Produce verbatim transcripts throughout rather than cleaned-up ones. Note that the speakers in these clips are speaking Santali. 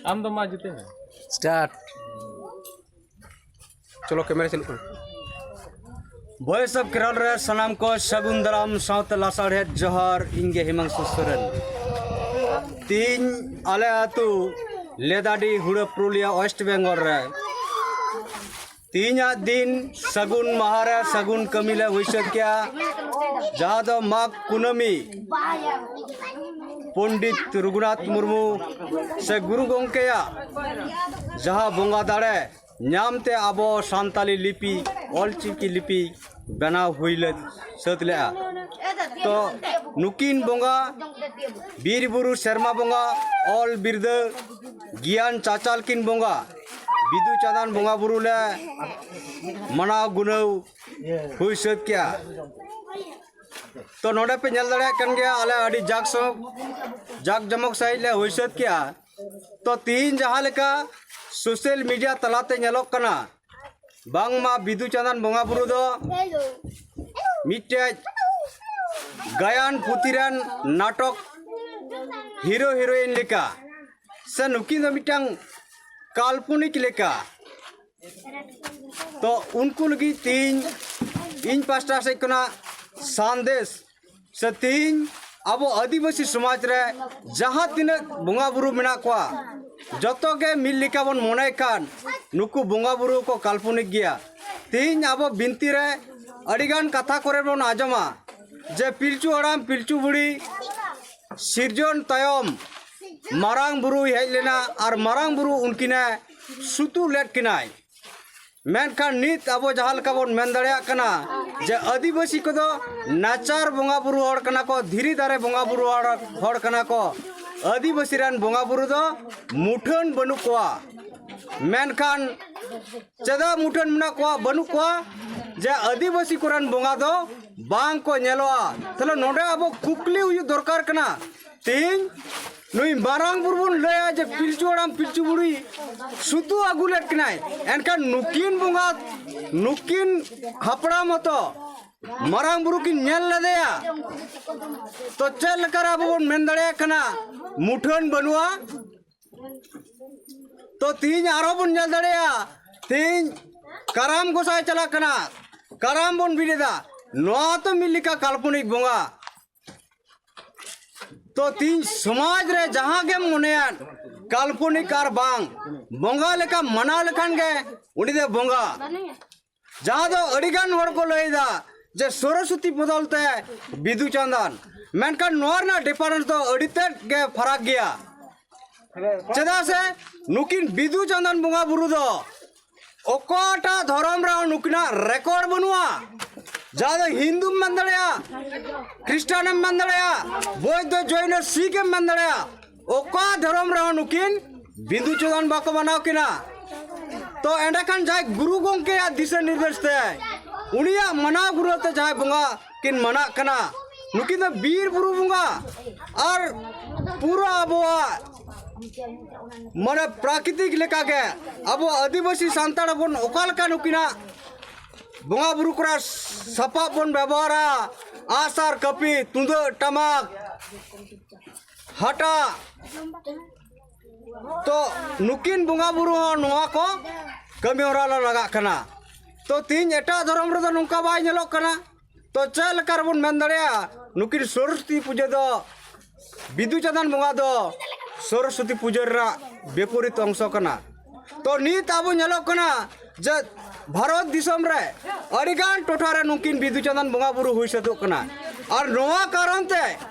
ᱟᱢ ᱫᱚ ᱢᱟ ᱡᱩᱛᱮ ᱢᱮ᱾ ᱥᱴᱟᱨᱴ᱾ ᱪᱚᱞᱚ, ᱠᱮᱢᱮᱨᱟ ᱪᱟᱹᱞᱩᱜ ᱠᱟᱱᱟ᱾ ᱵᱷᱚᱭᱮᱥ ᱚᱯᱷ ᱠᱮᱨᱟᱞ ᱨᱮ ᱥᱟᱱᱟᱢ ᱠᱚ ᱥᱟᱹᱜᱩᱱ ᱫᱟᱨᱟᱢ ᱥᱟᱶᱛᱮ ᱞᱟᱥᱟᱲᱦᱮᱫ ᱡᱚᱦᱟᱨ᱾ ᱤᱧ ᱜᱮ ᱦᱤᱢᱟᱝᱥᱩ ᱥᱚᱨᱮᱱ᱾ ᱛᱤᱦᱤᱧ ᱟᱞᱮ ᱟᱹᱛᱩ ᱞᱮᱫᱟᱰᱤ, ᱦᱩᱲᱟᱹ, ᱯᱩᱨᱩᱞᱤᱭᱟ, ᱳᱭᱮᱥᱴ ᱵᱮᱝᱜᱚᱞ ᱨᱮ ᱛᱮᱦᱮᱧᱟᱜ ᱫᱤᱱ ᱥᱟᱹᱜᱩᱱ ᱢᱟᱦᱟ ᱨᱮ ᱥᱟᱹᱜᱩᱱ ᱠᱟᱹᱢᱤ ᱞᱮ ᱦᱩᱭ ᱥᱟᱹᱛ ᱠᱮᱜᱼᱟ, ᱡᱟᱦᱟᱸ ᱫᱚ ᱢᱟᱜᱽ ᱠᱩᱱᱟᱹᱢᱤ ᱯᱚᱱᱰᱤᱛ ᱨᱚᱜᱷᱩᱱᱟᱛᱷ ᱢᱩᱨᱢᱩ ᱥᱮ ᱜᱩᱨᱩ ᱜᱚᱢᱠᱮᱭᱟᱜ ᱡᱟᱦᱟᱸ ᱵᱚᱸᱜᱟ ᱫᱟᱲᱮ ᱧᱟᱢ ᱛᱮ ᱟᱵᱚ ᱥᱟᱱᱛᱟᱞᱤ ᱞᱤᱯᱤ, ᱚᱞᱪᱤᱠᱤ ᱞᱤᱯᱤ ᱵᱮᱱᱟᱣ ᱦᱩᱭ ᱞᱮ ᱥᱟᱹᱛ ᱞᱮᱜᱼᱟ᱾ ᱛᱚ ᱱᱩᱠᱤᱱ ᱵᱚᱸᱜᱟ, ᱵᱤᱨ ᱵᱩᱨᱩ ᱥᱮᱨᱢᱟ ᱵᱚᱸᱜᱟ, ᱚᱞ ᱵᱤᱨᱫᱟᱹ ᱜᱮᱭᱟᱱ ᱪᱟᱪᱟᱞ ᱠᱤᱱ ᱵᱚᱸᱜᱟ, ᱵᱤᱫᱩ ᱪᱟᱸᱫᱟᱱ ᱵᱚᱸᱜᱟ ᱵᱩᱨᱩ ᱞᱮ ᱢᱟᱱᱟᱣ ᱜᱩᱱᱟᱹᱣ ᱦᱩᱭ ᱥᱟᱹᱛ ᱠᱮᱜᱼᱟ᱾ ᱛᱚ ᱱᱚᱰᱮ ᱯᱮ ᱧᱮᱞ ᱫᱟᱲᱮᱭᱟᱜ ᱠᱟᱱ ᱜᱮᱭᱟ, ᱟᱞᱮ ᱟᱹᱰᱤ ᱡᱟᱠ ᱥᱚ-, ᱡᱟᱠ ᱡᱚᱢᱚᱠ ᱥᱟᱺᱦᱤᱡ ᱞᱮ ᱦᱩᱭ ᱥᱟᱹᱛ ᱠᱮᱜᱼᱟ᱾ ᱛᱚ ᱛᱤᱦᱤᱧ ᱡᱟᱦᱟᱸ ᱞᱮᱠᱟ ᱥᱳᱥᱟᱞ ᱢᱤᱰᱤᱭᱟ ᱛᱟᱞᱟᱛᱮ ᱧᱮᱞᱚᱜ ᱠᱟᱱᱟ, ᱵᱟᱝᱢᱟ ᱵᱤᱫᱩ ᱪᱟᱸᱫᱟᱱ ᱵᱚᱸᱜᱟ ᱵᱩᱨᱩ ᱫᱚ ᱢᱤᱫᱴᱮᱡ ᱜᱟᱭᱟᱱ ᱯᱩᱛᱷᱤ ᱨᱮᱱ ᱱᱟᱴᱚᱠ ᱦᱤᱨᱳ ᱦᱤᱨᱳᱭᱤᱱ ᱞᱮᱠᱟ, ᱥᱮ ᱱᱩᱠᱤᱱ ᱫᱚ ᱢᱤᱫᱴᱟᱝ ᱠᱟᱞᱯᱚᱱᱤᱠ ᱞᱮᱠᱟ᱾ ᱛᱚ ᱩᱱᱠᱩ ᱞᱟᱹᱜᱤᱫ ᱛᱤᱦᱤᱧ ᱤᱧ ᱯᱟᱥᱴᱟ ᱥᱮᱫ ᱠᱷᱚᱱᱟᱜ ᱥᱟᱸᱫᱮᱥ ᱥᱮ ᱛᱤᱦᱤᱧ ᱟᱵᱚ ᱟᱹᱫᱤᱵᱟᱹᱥᱤ ᱥᱚᱢᱟᱡᱽ ᱨᱮ ᱡᱟᱦᱟᱸ ᱛᱤᱱᱟᱹᱜ ᱵᱚᱸᱜᱟ ᱵᱩᱨᱩ ᱢᱮᱱᱟᱜ ᱠᱚᱣᱟ, ᱡᱚᱛᱚ ᱜᱮ ᱢᱤᱫ ᱞᱮᱠᱟ ᱵᱚᱱ ᱢᱚᱱᱮᱭ ᱠᱷᱟᱱ ᱱᱩᱠᱩ ᱵᱚᱸᱜᱟ ᱵᱩᱨᱩ ᱠᱚ ᱠᱟᱞᱯᱚᱱᱤᱠ ᱜᱮᱭᱟ᱾ ᱛᱤᱦᱤᱧ ᱟᱵᱚ ᱵᱤᱱᱛᱤ ᱨᱮ ᱟᱹᱰᱤᱜᱟᱱ ᱠᱟᱛᱷᱟ ᱠᱚᱨᱮ ᱵᱚᱱ ᱟᱸᱡᱚᱢᱟ ᱡᱮ ᱯᱤᱞᱪᱩ ᱦᱟᱲᱟᱢ ᱯᱤᱞᱪᱩ ᱵᱩᱲᱦᱤ ᱥᱤᱨᱡᱚᱱ ᱛᱟᱭᱚᱢ ᱢᱟᱨᱟᱝ ᱵᱩᱨᱩᱭ ᱦᱮᱡ ᱞᱮᱱᱟ ᱟᱨ ᱢᱟᱨᱟᱝ ᱵᱩᱨᱩ ᱩᱱᱠᱤᱱᱮ ᱥᱩᱛᱩᱜ ᱞᱮᱫ ᱠᱤᱱᱟᱭ᱾ ᱢᱮᱱᱠᱷᱟᱱ ᱱᱤᱛ ᱟᱵᱚ ᱡᱟᱦᱟᱸ ᱞᱮᱠᱟ ᱵᱚᱱ ᱢᱮᱱ ᱫᱟᱲᱮᱭᱟᱜ ᱠᱟᱱᱟ ᱡᱮ ᱟᱹᱫᱤᱵᱟᱹᱥᱤ ᱠᱚᱫᱚ ᱱᱟᱪᱟᱨ ᱵᱚᱸᱜᱟ ᱵᱩᱨᱩ ᱦᱚᱲ ᱠᱟᱱᱟ ᱠᱚ, ᱫᱷᱤᱨᱤ ᱫᱟᱨᱮ ᱵᱚᱸᱜᱟ ᱵᱩᱨᱩ ᱦᱚᱲ, ᱦᱚᱲ ᱠᱟᱱᱟ ᱠᱚ᱾ ᱟᱹᱫᱤᱵᱟᱹᱥᱤ ᱨᱮᱱ ᱵᱚᱸᱜᱟ ᱵᱩᱨᱩ ᱫᱚ ᱢᱩᱴᱷᱟᱹᱱ ᱵᱟᱹᱱᱩᱜ ᱠᱚᱣᱟ᱾ ᱢᱮᱱᱠᱷᱟᱱ ᱪᱮᱫᱟᱜ ᱢᱩᱴᱷᱟᱹᱱ ᱢᱮᱱᱟᱜ ᱠᱚᱣᱟ, ᱵᱟᱹᱱᱩᱜ ᱠᱚᱣᱟ? ᱡᱮ ᱟᱹᱫᱤᱵᱟᱹᱥᱤ ᱠᱚᱨᱮᱱ ᱵᱚᱸᱜᱟ ᱫᱚ ᱵᱟᱝ ᱠᱚ ᱧᱮᱞᱚᱜᱼᱟ᱾ ᱛᱟᱦᱞᱮ ᱱᱚᱰᱮ ᱟᱵᱚ ᱠᱩᱠᱞᱤ ᱦᱩᱭᱩᱜ ᱫᱚᱨᱠᱟᱨ ᱠᱟᱱᱟ, ᱛᱮᱦᱮᱧ ᱱᱩᱭ ᱢᱟᱨᱟᱝ ᱵᱩᱨᱩ ᱵᱚᱱ ᱞᱟᱹᱭᱟ ᱡᱮ ᱯᱤᱞᱪᱩ ᱦᱟᱲᱟᱢ ᱯᱤᱞᱪᱩ ᱵᱩᱲᱦᱤ ᱥᱩᱛᱩ ᱟᱹᱜᱩ ᱞᱮᱫ ᱠᱤᱱᱟᱭ, ᱮᱱᱠᱷᱟᱱ ᱱᱩᱠᱤᱱ ᱵᱚᱸᱜᱟ, ᱱᱩᱠᱤᱱ ᱦᱟᱯᱲᱟᱢ ᱦᱚᱸᱛᱚ ᱢᱟᱨᱟᱝ ᱵᱩᱨᱩ ᱠᱤᱱ ᱧᱮᱞ ᱞᱮᱫᱮᱭᱟ᱾ ᱛᱚ ᱪᱮᱫ ᱞᱮᱠᱟᱨᱮ ᱟᱵᱚ ᱵᱚᱱ ᱢᱮᱱ ᱫᱟᱲᱮᱭᱟᱜ ᱠᱟᱱᱟ ᱢᱩᱴᱷᱟᱹᱱ ᱵᱟᱹᱱᱩᱜᱼᱟ᱾ ᱛᱚ ᱛᱤᱦᱤᱧ ᱟᱨᱦᱚᱸ ᱵᱚᱱ ᱧᱮᱞ ᱫᱟᱲᱮᱭᱟᱜᱼᱟ, ᱛᱤᱦᱤᱧ ᱠᱟᱨᱟᱢ ᱜᱚᱸᱥᱟᱭ ᱪᱟᱞᱟᱜ ᱠᱟᱱᱟ, ᱠᱟᱨᱟᱢ ᱵᱚᱱ ᱵᱤᱫ ᱮᱫᱟ᱾ ᱱᱚᱣᱟ ᱛᱚ ᱢᱤᱫ ᱞᱮᱠᱟ ᱠᱟᱞᱯᱚᱱᱤᱠ ᱵᱚᱸᱜᱟ᱾ ᱛᱚ ᱛᱤᱦᱤᱧ ᱥᱚᱢᱟᱡᱽ ᱨᱮ ᱡᱟᱦᱟᱸ ᱜᱮᱢ ᱢᱚᱱᱮᱭᱟ, ᱠᱟᱞᱯᱚᱱᱤᱠ ᱟᱨ ᱵᱟᱝ ᱵᱚᱸᱜᱟ ᱞᱮᱠᱟ ᱢᱟᱱᱟᱣ ᱞᱮᱠᱷᱟᱱ ᱜᱮ ᱩᱱᱤ ᱫᱚ ᱵᱚᱸᱜᱟ᱾ ᱡᱟᱦᱟᱸ ᱫᱚ ᱟᱹᱰᱤᱜᱟᱱ ᱦᱚᱲ ᱠᱚ ᱞᱟᱹᱭᱫᱟ ᱡᱮ ᱥᱚᱨᱚᱥᱚᱛᱤ ᱵᱚᱫᱚᱞ ᱛᱮ ᱵᱤᱫᱩ ᱪᱟᱸᱫᱟᱱ, ᱢᱮᱱᱠᱷᱟᱱ ᱱᱚᱣᱟ ᱨᱮᱱᱟᱜ ᱰᱤᱯᱷᱟᱨᱮᱱᱥ ᱫᱚ ᱟᱹᱰᱤ ᱛᱮᱫ ᱜᱮ ᱯᱷᱟᱨᱟᱠ ᱜᱮᱭᱟ᱾ ᱪᱮᱫᱟᱜ ᱥᱮ ᱱᱩᱠᱤᱱ ᱵᱤᱫᱩ ᱪᱟᱸᱫᱟᱱ ᱵᱚᱸᱜᱟ ᱵᱩᱨᱩ ᱫᱚ ᱚᱠᱟᱴᱟᱜ ᱫᱷᱚᱨᱚᱢ ᱨᱮᱦᱚᱸ ᱱᱩᱠᱤᱱᱟᱜ ᱨᱮᱠᱚᱨᱰ ᱵᱟᱹᱱᱩᱜᱼᱟ᱾ ᱡᱟᱦᱟᱸ ᱫᱚ ᱦᱤᱱᱫᱩᱢ ᱢᱮᱱ ᱫᱟᱲᱮᱭᱟᱜᱼᱟ, ᱠᱷᱨᱤᱥᱴᱟᱱᱮᱢ ᱢᱮᱱ ᱫᱟᱲᱮᱭᱟᱜᱼᱟ, ᱵᱳᱫᱽᱫᱷᱚ, ᱡᱚᱭᱱᱚ, ᱥᱤᱠᱷ ᱮᱢ ᱢᱮᱱ ᱫᱟᱲᱮᱭᱟᱜᱼᱟ, ᱚᱠᱟ ᱫᱷᱚᱨᱚᱢ ᱨᱮᱦᱚᱸ ᱱᱩᱠᱤᱱ ᱵᱤᱫᱩ ᱪᱟᱸᱫᱟᱱ ᱵᱟᱠᱚ ᱢᱟᱱᱟᱣ ᱠᱤᱱᱟ᱾ ᱛᱚ ᱮᱸᱰᱮᱠᱷᱟᱱ ᱡᱟᱦᱟᱸᱭ ᱜᱩᱨᱩ ᱜᱚᱢᱠᱮᱭᱟᱜ ᱫᱤᱥᱟᱹ ᱱᱤᱨᱫᱮᱥ ᱛᱮ, ᱩᱱᱤᱭᱟᱜ ᱢᱟᱱᱟᱣ ᱜᱩᱨᱟᱹ ᱛᱮ ᱡᱟᱦᱟᱸᱭ ᱵᱚᱸᱜᱟ ᱠᱤᱱ ᱢᱟᱱᱟᱜ ᱠᱟᱱᱟ, ᱱᱩᱠᱤᱱ ᱫᱚ ᱵᱤᱨ ᱵᱩᱨᱩ ᱵᱚᱸᱜᱟ ᱟᱨ ᱯᱩᱨᱟᱹ ᱟᱵᱚᱣᱟᱜ ᱢᱟᱱᱮ ᱯᱨᱟᱠᱨᱤᱛᱤᱠ ᱞᱮᱠᱟᱜᱮ ᱟᱵᱚ ᱟᱹᱫᱤᱵᱟᱹᱥᱤ ᱥᱟᱱᱛᱟᱲ ᱦᱚᱯᱚᱱ ᱚᱠᱟ ᱞᱮᱠᱟ ᱱᱩᱠᱤᱱᱟᱜ ᱵᱚᱸᱜᱟ ᱵᱩᱨᱩ ᱠᱚᱨᱮ ᱥᱟᱯᱟᱵ ᱵᱚᱱ ᱵᱮᱵᱚᱦᱟᱨᱟ, ᱟᱜᱼᱥᱟᱨ, ᱠᱟᱹᱯᱤ, ᱛᱩᱢᱫᱟᱹᱜ, ᱴᱟᱢᱟᱠ, ᱦᱟᱴᱟᱜ, ᱛᱚ ᱱᱩᱠᱤᱱ ᱵᱚᱸᱜᱟ ᱵᱩᱨᱩ ᱦᱚᱸ ᱱᱚᱣᱟ ᱠᱚ ᱠᱟᱹᱢᱤ ᱦᱚᱨᱟ ᱨᱮ ᱞᱟᱜᱟᱜ ᱠᱟᱱᱟ᱾ ᱛᱚ ᱛᱤᱦᱤᱧ ᱮᱴᱟᱜ ᱫᱷᱚᱨᱚᱢ ᱨᱮᱫᱚ ᱱᱚᱝᱠᱟ ᱵᱟᱭ ᱧᱮᱞᱚᱜ ᱠᱟᱱᱟ᱾ ᱛᱚ ᱪᱮᱫ ᱞᱮᱠᱟ ᱨᱮᱵᱚᱱ ᱢᱮᱱ ᱫᱟᱲᱮᱭᱟᱜᱼᱟ ᱱᱩᱠᱤᱱ ᱥᱚᱨᱚᱥᱚᱛᱤ ᱯᱩᱡᱟᱹ ᱫᱚ, ᱵᱤᱫᱩ ᱪᱟᱸᱫᱟᱱ ᱵᱚᱸᱜᱟ ᱫᱚ ᱥᱚᱨᱚᱥᱚᱛᱤ ᱯᱩᱡᱟᱹ ᱨᱮᱱᱟᱜ ᱵᱤᱯᱚᱨᱤᱛ ᱚᱝᱥᱚ ᱠᱟᱱᱟ? ᱛᱚ ᱱᱤᱛ ᱟᱵᱚ ᱧᱮᱞᱚᱜ ᱠᱟᱱᱟ ᱡᱮ ᱵᱷᱟᱨᱚᱛ ᱫᱤᱥᱚᱢ ᱨᱮ ᱟᱹᱰᱤᱜᱟᱱ ᱴᱚᱴᱷᱟ ᱨᱮ ᱱᱩᱠᱤᱱ ᱵᱤᱫᱩ ᱪᱟᱸᱫᱟᱱ ᱵᱚᱸᱜᱟ ᱵᱩᱨᱩ ᱦᱩᱭ ᱥᱟᱹᱛᱚᱜ ᱠᱟᱱᱟ᱾ ᱟᱨ ᱱᱚᱣᱟ ᱠᱟᱨᱚᱱ ᱛᱮ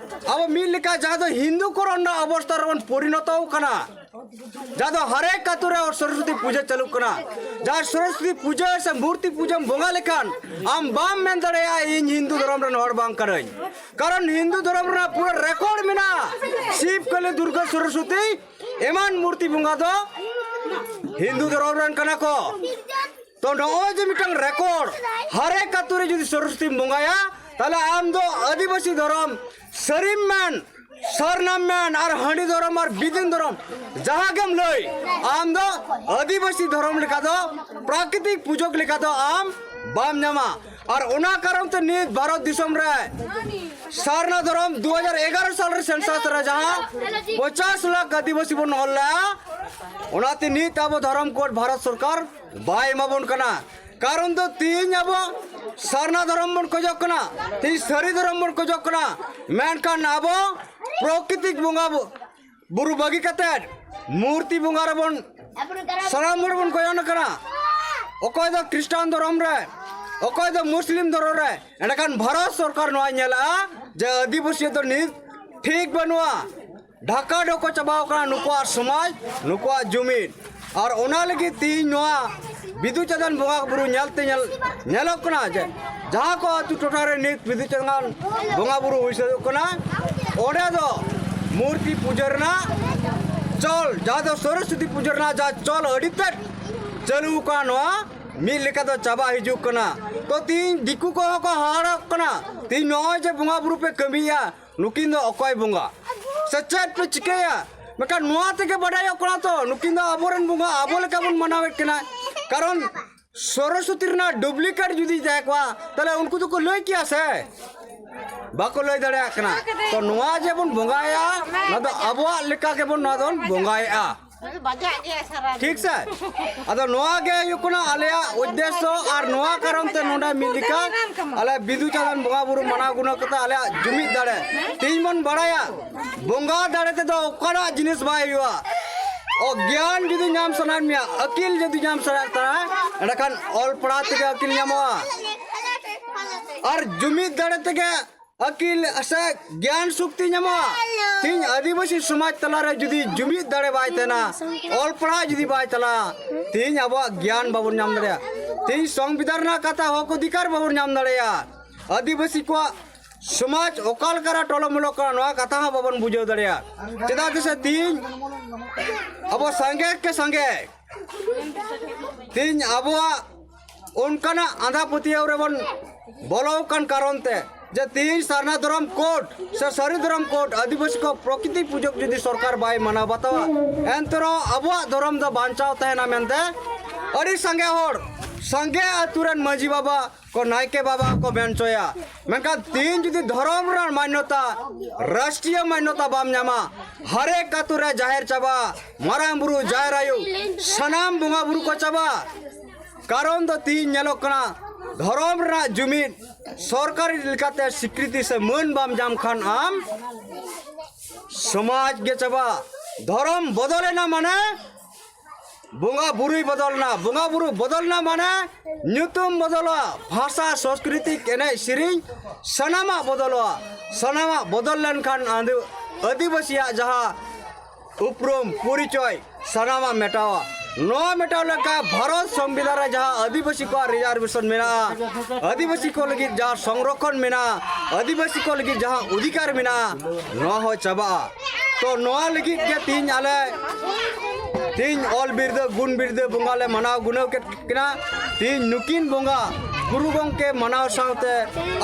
ᱟᱵᱚ ᱢᱤᱫ ᱞᱮᱠᱟ ᱡᱟᱦᱟᱸ ᱫᱚ ᱦᱤᱱᱫᱩ ᱠᱚᱨᱚᱱ ᱨᱮᱱᱟᱜ ᱚᱵᱚᱥᱛᱟ ᱨᱮᱵᱚᱱ ᱯᱚᱨᱤᱱᱚᱛᱚ ᱠᱟᱱᱟ, ᱡᱟᱦᱟᱸ ᱫᱚ ᱦᱟᱨᱮᱠ ᱟᱛᱳ ᱨᱮ ᱥᱚᱨᱚᱥᱚᱛᱤ ᱯᱩᱡᱟᱹ ᱪᱟᱹᱞᱩᱜ ᱠᱟᱱᱟ᱾ ᱡᱟᱦᱟᱸ ᱥᱚᱨᱚᱥᱚᱛᱤ ᱯᱩᱡᱟᱹ ᱥᱮ ᱢᱩᱨᱛᱤ ᱯᱩᱡᱟᱹᱢ ᱵᱚᱸᱜᱟ ᱞᱮᱠᱷᱟᱱ ᱟᱢ ᱵᱟᱢ ᱢᱮᱱ ᱫᱟᱲᱮᱭᱟᱜᱼᱟ ᱤᱧ ᱦᱤᱱᱫᱩ ᱫᱷᱚᱨᱚᱢ ᱨᱮᱱ ᱦᱚᱲ ᱵᱟᱝ ᱠᱟᱹᱱᱟᱹᱧ, ᱠᱟᱨᱚᱱ ᱦᱤᱱᱫᱩ ᱫᱷᱚᱨᱚᱢ ᱨᱮᱱᱟᱜ ᱯᱩᱨᱟᱹ ᱨᱮᱠᱚᱨᱰ ᱢᱮᱱᱟᱜᱼᱟ᱾ ᱥᱤᱵ, ᱠᱟᱹᱞᱤ, ᱫᱩᱨᱜᱟᱹ, ᱥᱚᱨᱚᱥᱚᱛᱤ ᱮᱢᱟᱱ ᱢᱩᱨᱛᱤ ᱵᱚᱸᱜᱟ ᱫᱚ ᱦᱤᱱᱫᱩ ᱫᱷᱚᱨᱚᱢ ᱨᱮᱱ ᱠᱟᱱᱟ ᱠᱚ᱾ ᱛᱚ ᱱᱚᱜᱼᱚᱭ ᱡᱮ ᱢᱤᱫᱴᱟᱝ ᱨᱮᱠᱚᱨᱰ, ᱦᱟᱨᱮᱠ ᱟᱛᱳ ᱨᱮ ᱡᱩᱫᱤ ᱥᱚᱨᱚᱥᱚᱛᱤᱢ ᱵᱚᱸᱜᱟᱭᱟ, ᱛᱟᱦᱞᱮ ᱟᱢ ᱫᱚ ᱟᱹᱫᱤᱵᱟᱹᱥᱤ ᱫᱷᱚᱨᱚᱢ ᱥᱟᱹᱨᱤᱢ ᱢᱮᱱ, ᱥᱟᱨᱱᱟᱢ ᱢᱮᱱ, ᱟᱨ ᱦᱟᱺᱰᱤ ᱫᱷᱚᱨᱚᱢ ᱟᱨ ᱵᱤᱫᱤᱱ ᱫᱷᱚᱨᱚᱢ ᱡᱟᱦᱟᱸ ᱜᱮᱢ ᱞᱟᱹᱭ, ᱟᱢ ᱫᱚ ᱟᱹᱫᱤᱵᱟᱹᱥᱤ ᱫᱷᱚᱨᱚᱢ ᱞᱮᱠᱟ ᱫᱚ, ᱯᱨᱟᱠᱨᱤᱛᱤᱠ ᱯᱩᱡᱟᱹ ᱞᱮᱠᱟ ᱫᱚ ᱟᱢ ᱵᱟᱢ ᱧᱟᱢᱟ᱾ ᱟᱨ ᱚᱱᱟ ᱠᱟᱨᱚᱱ ᱛᱮ ᱱᱤᱛ ᱵᱷᱟᱨᱚᱛ ᱫᱤᱥᱚᱢ ᱨᱮ ᱥᱟᱨᱱᱟ ᱫᱷᱚᱨᱚᱢ ᱫᱩ ᱦᱟᱡᱟᱨ ᱮᱜᱟᱨᱚ ᱥᱟᱞ ᱨᱮ ᱥᱮᱱᱥᱟᱥ ᱨᱮ ᱡᱟᱦᱟᱸ ᱯᱚᱧᱪᱟᱥ ᱞᱟᱠᱷ ᱟᱹᱫᱤᱵᱟᱹᱥᱤ ᱵᱚᱱ ᱚᱞ ᱞᱮᱜᱼᱟ, ᱚᱱᱟᱛᱮ ᱱᱤᱛ ᱟᱵᱚ ᱫᱷᱚᱨᱚᱢ ᱠᱳᱰ ᱵᱷᱟᱨᱚᱛ ᱥᱚᱨᱠᱟᱨ ᱵᱟᱭ ᱮᱢᱟ ᱵᱚᱱ ᱠᱟᱱᱟ᱾ ᱠᱟᱨᱚᱱ ᱫᱚ ᱛᱤᱦᱤᱧ ᱟᱵᱚ ᱥᱟᱨᱱᱟ ᱫᱷᱚᱨᱚᱢ ᱵᱚᱱ ᱠᱷᱚᱡᱚᱜ ᱠᱟᱱᱟ, ᱛᱤᱦᱤᱧ ᱥᱟᱹᱨᱤ ᱫᱷᱚᱨᱚᱢ ᱵᱚᱱ ᱠᱷᱚᱡᱚᱜ ᱠᱟᱱᱟ, ᱢᱮᱱᱠᱷᱟᱱ ᱟᱵᱚ ᱯᱨᱚᱠᱨᱤᱛᱤᱠ ᱵᱚᱸᱜᱟ ᱵᱩ-, ᱵᱩᱨᱩ ᱵᱟᱹᱜᱤ ᱠᱟᱛᱮᱫ ᱢᱩᱨᱛᱤ ᱵᱚᱸᱜᱟ ᱨᱮᱵᱚᱱ ᱥᱟᱱᱟᱢ ᱦᱚᱲ ᱵᱚᱱ ᱜᱚᱭᱚᱱ ᱟᱠᱟᱱᱟ᱾ ᱚᱠᱚᱭ ᱫᱚ ᱠᱷᱨᱤᱥᱴᱟᱱ ᱫᱷᱚᱨᱚᱢ ᱨᱮ, ᱚᱠᱚᱭ ᱫᱚ ᱢᱩᱥᱞᱤᱢ ᱫᱷᱚᱨᱚᱢ ᱨᱮ, ᱮᱸᱰᱮᱠᱷᱟᱱ ᱵᱷᱟᱨᱚᱛ ᱥᱚᱨᱠᱟᱨ ᱱᱚᱣᱟᱭ ᱧᱮᱞᱮᱜᱼᱟ ᱡᱮ ᱟᱹᱫᱤᱵᱟᱹᱥᱤ ᱫᱚ ᱱᱤᱛ ᱴᱷᱤᱠ ᱵᱟᱹᱱᱩᱜᱼᱟ, ᱰᱷᱟᱠᱟ ᱰᱷᱚᱠᱚ ᱪᱟᱵᱟᱣ ᱠᱟᱱᱟ ᱱᱩᱠᱩᱣᱟᱜ ᱥᱚᱢᱟᱡᱽ, ᱱᱩᱠᱩᱣᱟᱜ ᱡᱩᱢᱤᱫ᱾ ᱟᱨ ᱚᱱᱟ ᱞᱟᱹᱜᱤᱫ ᱛᱮᱦᱤᱧ ᱱᱚᱣᱟ ᱵᱤᱫᱩ ᱪᱟᱸᱫᱟᱱ ᱵᱚᱸᱜᱟ ᱵᱩᱨᱩ ᱧᱮᱞᱛᱮ ᱧᱮᱞ, ᱧᱮᱞᱚᱜ ᱠᱟᱱᱟ ᱡᱮ ᱡᱟᱦᱟᱸ ᱠᱚ ᱟᱹᱛᱩ ᱴᱚᱴᱷᱟ ᱨᱮ ᱱᱤᱛ ᱵᱤᱫᱩ ᱪᱟᱸᱫᱟᱱ ᱵᱚᱸᱜᱟ ᱵᱩᱨᱩ ᱦᱩᱭ ᱥᱟᱹᱛᱚᱜ ᱠᱟᱱᱟ, ᱚᱸᱰᱮ ᱫᱚ ᱢᱩᱨᱛᱤ ᱯᱩᱡᱟᱹ ᱨᱮᱱᱟᱜ ᱪᱚᱞ, ᱡᱟᱦᱟᱸ ᱫᱚ ᱥᱚᱨᱚᱥᱚᱛᱤ ᱯᱩᱡᱟᱹ ᱨᱮᱱᱟᱜ ᱡᱟᱦᱟᱸ ᱪᱚᱞ ᱟᱹᱰᱤ ᱛᱮᱫ ᱪᱟᱹᱞᱩ ᱟᱠᱟᱱᱟ, ᱱᱚᱣᱟ ᱢᱤᱫ ᱞᱮᱠᱟ ᱫᱚ ᱪᱟᱵᱟ ᱦᱤᱡᱩᱜ ᱠᱟᱱᱟ᱾ ᱛᱚ ᱛᱤᱦᱤᱧ ᱫᱤᱠᱩ ᱠᱚᱦᱚᱸ ᱠᱚ ᱦᱟᱦᱟᱲᱟᱜ ᱠᱟᱱᱟ, ᱛᱤᱦᱤᱧ ᱱᱚᱜᱼᱚᱭ ᱡᱮ ᱵᱚᱸᱜᱟ ᱵᱩᱨᱩ ᱯᱮ ᱠᱟᱹᱢᱤᱭᱮᱫᱼᱟ, ᱱᱩᱠᱤᱱ ᱫᱚ ᱚᱠᱚᱭ ᱵᱚᱸᱜᱟ ᱥᱮ ᱪᱮᱫ ᱯᱮ ᱪᱤᱠᱟᱹᱭᱟ? ᱢᱮᱱᱠᱷᱟᱱ ᱱᱚᱣᱟ ᱛᱮᱜᱮ ᱵᱟᱰᱟᱭᱚᱜ ᱠᱟᱱᱟ ᱛᱚ, ᱱᱩᱠᱤᱱ ᱫᱚ ᱟᱵᱚᱨᱮᱱ ᱵᱚᱸᱜᱟ, ᱟᱵᱚ ᱞᱮᱠᱟ ᱵᱚᱱ ᱢᱟᱱᱟᱣᱮᱫ ᱠᱤᱱᱟ᱾ ᱠᱟᱨᱚᱱ ᱥᱚᱨᱚᱥᱚᱛᱤ ᱨᱮᱱᱟᱜ ᱰᱩᱯᱞᱤᱠᱮᱴ ᱡᱩᱫᱤ ᱛᱟᱦᱮᱸ ᱠᱚᱜᱼᱟ, ᱛᱟᱦᱞᱮ ᱩᱱᱠᱩ ᱫᱚᱠᱚ ᱞᱟᱹᱭ ᱠᱮᱭᱟ ᱥᱮ? ᱵᱟᱠᱚ ᱞᱟᱹᱭ ᱫᱟᱲᱮᱭᱟᱜ ᱠᱟᱱᱟ᱾ ᱛᱚ ᱱᱚᱣᱟ ᱡᱮ ᱵᱚᱱ ᱵᱚᱸᱜᱟᱭᱟ, ᱱᱚᱣᱟ ᱫᱚ ᱟᱵᱚᱣᱟᱜ ᱞᱮᱠᱟ ᱜᱮᱵᱚᱱ ᱱᱚᱣᱟ ᱫᱚᱵᱚᱱ ᱵᱚᱸᱜᱟᱭᱮᱫᱼᱟ᱾ ᱵᱟᱡᱟᱜ ᱜᱮᱭᱟ ᱥᱟᱨᱟ ᱫᱤᱱ᱾ ᱴᱷᱤᱠ ᱥᱮ? ᱟᱫᱚ ᱱᱚᱣᱟ ᱜᱮ ᱦᱩᱭᱩᱜ ᱠᱟᱱᱟ ᱟᱞᱮᱭᱟᱜ ᱩᱫᱽᱫᱮᱥᱥᱚ, ᱟᱨ ᱱᱚᱣᱟ ᱠᱟᱨᱚᱱ ᱛᱮ ᱱᱚᱰᱮ ᱢᱤᱫ ᱞᱮᱠᱟ ᱟᱞᱮ ᱵᱤᱫᱩ ᱪᱟᱸᱫᱟᱱ ᱵᱚᱸᱜᱟ ᱵᱩᱨᱩ ᱢᱟᱱᱟᱣ ᱜᱩᱱᱟᱹᱣ ᱠᱟᱛᱮ ᱟᱞᱮᱭᱟᱜ ᱡᱩᱢᱤᱫ ᱫᱟᱲᱮ᱾ ᱛᱮᱦᱤᱧ ᱵᱚᱱ ᱵᱟᱲᱟᱭᱟ, ᱵᱚᱸᱜᱟ ᱫᱟᱲᱮ ᱛᱮᱫᱚ ᱚᱠᱟᱱᱟᱜ ᱡᱤᱱᱤᱥ ᱵᱟᱭ ᱦᱩᱭᱩᱜᱼᱟ᱾ ᱚ, ᱜᱮᱭᱟᱱ ᱡᱩᱫᱤ ᱧᱟᱢ ᱥᱟᱱᱟᱭᱮᱫ ᱢᱮᱭᱟ, ᱟᱹᱠᱤᱞ ᱡᱩᱫᱤ ᱧᱟᱢ ᱥᱟᱱᱟᱭᱮᱫ ᱛᱟᱢᱟ, ᱮᱸᱰᱮᱠᱷᱟᱱ ᱚᱞ ᱯᱟᱲᱦᱟᱣ ᱛᱮᱜᱮ ᱟᱹᱠᱤᱞ ᱧᱟᱢᱚᱜᱼᱟ᱾ ᱟᱨ ᱡᱩᱢᱤᱫ ᱫᱟᱲᱮ ᱛᱮᱜᱮ ᱟᱹᱠᱤᱞ ᱥᱮ ᱜᱮᱭᱟᱱ ᱥᱚᱠᱛᱤ ᱧᱟᱢᱚᱜᱼᱟ᱾ ᱛᱤᱦᱤᱧ ᱟᱹᱫᱤᱵᱟᱹᱥᱤ ᱥᱚᱢᱟᱡᱽ ᱛᱟᱞᱟᱨᱮ ᱡᱩᱫᱤ ᱡᱩᱢᱤᱫ ᱫᱟᱲᱮ ᱵᱟᱭ ᱛᱟᱦᱮᱱᱟ, ᱚᱞ ᱯᱟᱲᱦᱟᱣ ᱡᱩᱫᱤ ᱵᱟᱭ ᱪᱟᱞᱟᱜᱼᱟ, ᱛᱤᱦᱤᱧ ᱟᱵᱚᱣᱟᱜ ᱜᱮᱭᱟᱱ ᱵᱟᱵᱚᱱ ᱧᱟᱢ ᱫᱟᱲᱮᱭᱟᱜᱼᱟ᱾ ᱛᱤᱦᱤᱧ ᱥᱚᱝᱵᱤᱫᱷᱟᱱ ᱨᱮᱱᱟᱜ ᱠᱟᱛᱷᱟ, ᱦᱚᱠ ᱚᱫᱷᱤᱠᱟᱨ ᱵᱟᱵᱚᱱ ᱧᱟᱢ ᱫᱟᱲᱮᱭᱟᱜᱼᱟ᱾ ᱟᱹᱫᱤᱵᱟᱹᱥᱤ ᱠᱚᱣᱟᱜ ᱥᱚᱢᱟᱡᱽ ᱚᱠᱟ ᱞᱮᱠᱟᱨᱮ ᱴᱚᱞᱚᱢᱚᱞᱚᱜ ᱠᱟᱱᱟ, ᱱᱚᱣᱟ ᱠᱟᱛᱷᱟ ᱦᱚᱸ ᱵᱟᱵᱚᱱ ᱵᱩᱡᱷᱟᱹᱣ ᱫᱟᱲᱮᱭᱟᱜᱼᱟ᱾ ᱪᱮᱫᱟᱜ ᱥᱮ ᱛᱤᱦᱤᱧ ᱟᱵᱚ ᱥᱟᱸᱜᱮ ᱠᱮ ᱥᱟᱸᱜᱮ ᱛᱮᱦᱮᱧ ᱟᱵᱚᱣᱟᱜ ᱚᱱᱠᱟᱱᱟᱜ ᱟᱸᱫᱷᱟ ᱯᱟᱹᱛᱭᱟᱹᱣ ᱨᱮᱵᱚᱱ ᱵᱚᱞᱚ ᱟᱠᱟᱱ ᱠᱟᱨᱚᱱ ᱛᱮ, ᱡᱮ ᱛᱮᱦᱮᱧ ᱥᱟᱨᱱᱟ ᱫᱷᱚᱨᱚᱢ ᱠᱳᱰ ᱥᱮ ᱥᱟᱹᱨᱤ ᱫᱷᱚᱨᱚᱢ ᱠᱳᱰ ᱟᱹᱫᱤᱵᱟᱹᱥᱤ ᱠᱚ ᱯᱨᱚᱠᱨᱤᱛᱤ ᱯᱩᱡᱟᱹ ᱡᱩᱫᱤ ᱥᱚᱨᱠᱟᱨ ᱵᱟᱭ ᱢᱟᱱᱟᱣ ᱵᱟᱛᱟᱣᱟ, ᱮᱱᱛᱮ ᱨᱮᱦᱚᱸ ᱟᱵᱚᱣᱟᱜ ᱫᱷᱚᱨᱚᱢ ᱫᱚ ᱵᱟᱧᱪᱟᱣ ᱛᱟᱦᱮᱱᱟ ᱢᱮᱱᱛᱮ ᱟᱹᱰᱤ ᱥᱟᱸᱜᱮ ᱦᱚᱲ ᱥᱟᱸᱜᱮ ᱟᱹᱛᱩ ᱨᱮᱱ ᱢᱟᱹᱡᱷᱤ ᱵᱟᱵᱟ ᱠᱚ, ᱱᱟᱭᱠᱮ ᱵᱟᱵᱟ ᱠᱚ ᱢᱮᱱ ᱦᱚᱪᱚᱭᱟ᱾ ᱢᱮᱱᱠᱷᱟᱱ ᱛᱤᱦᱤᱧ ᱡᱩᱫᱤ ᱫᱷᱚᱨᱚᱢ ᱨᱮᱱᱟᱜ ᱢᱟᱱᱭᱚᱛᱟ, ᱨᱟᱥᱴᱨᱤᱭᱚ ᱢᱟᱱᱭᱚᱛᱟ ᱵᱟᱢ ᱧᱟᱢᱟ, ᱦᱟᱨᱮᱠ ᱟᱹᱛᱩ ᱨᱮ ᱡᱟᱦᱮᱨ ᱪᱟᱵᱟ, ᱢᱟᱨᱟᱝ ᱵᱩᱨᱩ, ᱡᱟᱦᱮᱨ ᱟᱭᱳ, ᱥᱟᱱᱟᱢ ᱵᱚᱸᱜᱟ ᱵᱩᱨᱩ ᱠᱚ ᱪᱟᱵᱟ᱾ ᱠᱟᱨᱚᱱ ᱫᱚ ᱛᱤᱦᱤᱧ ᱧᱮᱞᱚᱜ ᱠᱟᱱᱟ, ᱫᱷᱚᱨᱚᱢ ᱨᱮᱱᱟᱜ ᱡᱩᱢᱤᱫ ᱥᱚᱨᱠᱟᱨᱤ ᱞᱮᱠᱟᱛᱮ ᱥᱤᱠᱨᱤᱛᱤ ᱥᱮ ᱢᱟᱹᱱ ᱵᱟᱢ ᱧᱟᱢ ᱠᱷᱟᱱ ᱟᱢ ᱥᱚᱢᱟᱡᱽ ᱜᱮ ᱪᱟᱵᱟ᱾ ᱫᱷᱚᱨᱚᱢ ᱵᱚᱫᱚᱞᱮᱱᱟ ᱢᱟᱱᱮ ᱵᱚᱸᱜᱟ ᱵᱩᱨᱩᱭ ᱵᱚᱫᱚᱞᱱᱟ, ᱵᱚᱸᱜᱟ ᱵᱩᱨᱩ ᱵᱚᱫᱚᱞᱱᱟ ᱢᱟᱱᱮ ᱧᱩᱛᱩᱢ ᱵᱚᱫᱚᱞᱚᱜᱼᱟ, ᱵᱷᱟᱥᱟ, ᱥᱚᱸᱥᱠᱨᱤᱛᱤ, ᱮᱱᱮᱡ ᱥᱮᱨᱮᱧ ᱥᱟᱱᱟᱢᱟᱜ ᱵᱚᱫᱚᱞᱚᱜᱼᱟ᱾ ᱥᱟᱱᱟᱢᱟᱜ ᱵᱚᱫᱚᱞ ᱞᱮᱱᱠᱷᱟᱱ ᱟᱫᱚ ᱟᱹᱫᱤᱵᱟᱹᱥᱤᱭᱟᱜ ᱡᱟᱦᱟᱸ ᱩᱯᱨᱩᱢ, ᱯᱚᱨᱤᱪᱚᱭ ᱥᱟᱱᱟᱢᱟᱜ ᱢᱮᱴᱟᱣᱟ᱾ ᱱᱚᱣᱟ ᱢᱮᱴᱟᱣ ᱞᱮᱱᱠᱷᱟᱱ ᱵᱷᱟᱨᱚᱛ ᱥᱚᱝᱵᱤᱫᱷᱟᱱ ᱨᱮ ᱡᱟᱦᱟᱸ ᱟᱹᱫᱤᱵᱟᱹᱥᱤ ᱠᱚᱣᱟᱜ ᱨᱤᱡᱟᱨᱵᱷᱮᱥᱚᱱ ᱢᱮᱱᱟᱜᱼᱟ, ᱟᱹᱫᱤᱵᱟᱹᱥᱤ ᱠᱚ ᱞᱟᱹᱜᱤᱫ ᱡᱟᱦᱟᱸ ᱥᱚᱝᱨᱚᱠᱷᱚᱱ ᱢᱮᱱᱟᱜᱼᱟ, ᱟᱹᱫᱤᱵᱟᱹᱥᱤ ᱠᱚ ᱞᱟᱹᱜᱤᱫ ᱡᱟᱦᱟᱸ ᱚᱫᱷᱤᱠᱟᱨ ᱢᱮᱱᱟᱜᱼᱟ, ᱱᱚᱣᱟ ᱦᱚᱸ ᱪᱟᱵᱟᱜᱼᱟ᱾ ᱛᱚ ᱱᱚᱣᱟ ᱞᱟᱹᱜᱤᱫ ᱜᱮ ᱛᱤᱦᱤᱧ ᱟᱞᱮ ᱛᱤᱦᱤᱧ ᱚᱞ ᱵᱤᱨᱫᱟᱹ ᱜᱩᱱ ᱵᱤᱨᱫᱟᱹ ᱵᱚᱸᱜᱟ ᱞᱮ ᱢᱟᱱᱟᱣ ᱜᱩᱱᱟᱹᱣ ᱠᱮᱫ ᱠᱤᱱᱟ᱾ ᱛᱤᱦᱤᱧ ᱱᱩᱠᱤᱱ ᱵᱚᱸᱜᱟ ᱜᱩᱨᱩ ᱜᱚᱢᱠᱮ ᱢᱟᱱᱟᱣ ᱥᱟᱶᱛᱮ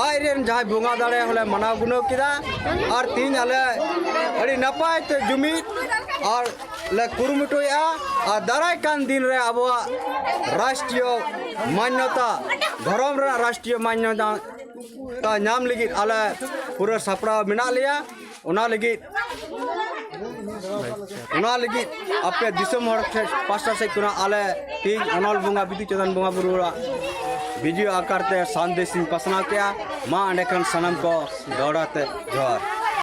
ᱟᱡ ᱨᱮᱱ ᱡᱟᱦᱟᱸᱭ ᱵᱚᱸᱜᱟ ᱫᱟᱲᱮ ᱦᱚᱸᱞᱮ ᱢᱟᱱᱟᱣ ᱜᱩᱱᱟᱹᱣ ᱠᱮᱫᱟ᱾ ᱟᱨ ᱛᱤᱦᱤᱧ ᱟᱞᱮ ᱟᱹᱰᱤ ᱱᱟᱯᱟᱭ ᱛᱮ ᱡᱩᱢᱤᱫ ᱟᱨ ᱞᱮ ᱠᱩᱨᱩᱢᱩᱴᱩᱭᱮᱫᱼᱟ᱾ ᱟᱨ ᱫᱟᱨᱟᱭ ᱠᱟᱱ ᱫᱤᱱ ᱨᱮ ᱟᱵᱚᱣᱟᱜ ᱨᱟᱥᱴᱨᱤᱭᱚ ᱢᱟᱱᱭᱚᱛᱟ, ᱫᱷᱚᱨᱚᱢ ᱨᱮᱱᱟᱜ ᱨᱟᱥᱴᱨᱤᱭᱚ ᱢᱟᱱᱭᱚᱛᱟ ᱧᱟᱢ ᱞᱟᱹᱜᱤᱫ ᱟᱞᱮ ᱯᱩᱨᱟᱹ ᱥᱟᱯᱲᱟᱣ ᱢᱮᱱᱟᱜ ᱞᱮᱭᱟ᱾ ᱚᱱᱟ ᱞᱟᱹᱜᱤᱫ ᱚᱱᱟ ᱞᱟᱹᱜᱤᱫ ᱟᱯᱮ ᱫᱤᱥᱚᱢ ᱦᱚᱲ ᱴᱷᱮᱱ ᱯᱟᱥᱴᱟ ᱥᱮᱫ ᱠᱷᱚᱱᱟᱜ ᱟᱞᱮ ᱛᱤᱦᱤᱧ ᱚᱱᱚᱞ ᱵᱚᱸᱜᱟ ᱵᱤᱫᱩ ᱪᱟᱸᱫᱟᱱ ᱵᱚᱸᱜᱟ ᱵᱩᱨᱩ ᱚᱲᱟᱜ ᱵᱷᱤᱰᱤᱭᱳ ᱟᱠᱟᱨ ᱛᱮ ᱥᱟᱸᱫᱮᱥ ᱤᱧ ᱯᱟᱥᱱᱟᱣ ᱠᱮᱜᱼᱟ᱾ ᱢᱟ ᱮᱸᱰᱮᱠᱷᱟᱱ ᱥᱟᱱᱟᱢ ᱠᱚ ᱫᱚᱦᱲᱟ ᱛᱮ ᱡᱚᱦᱟᱨ᱾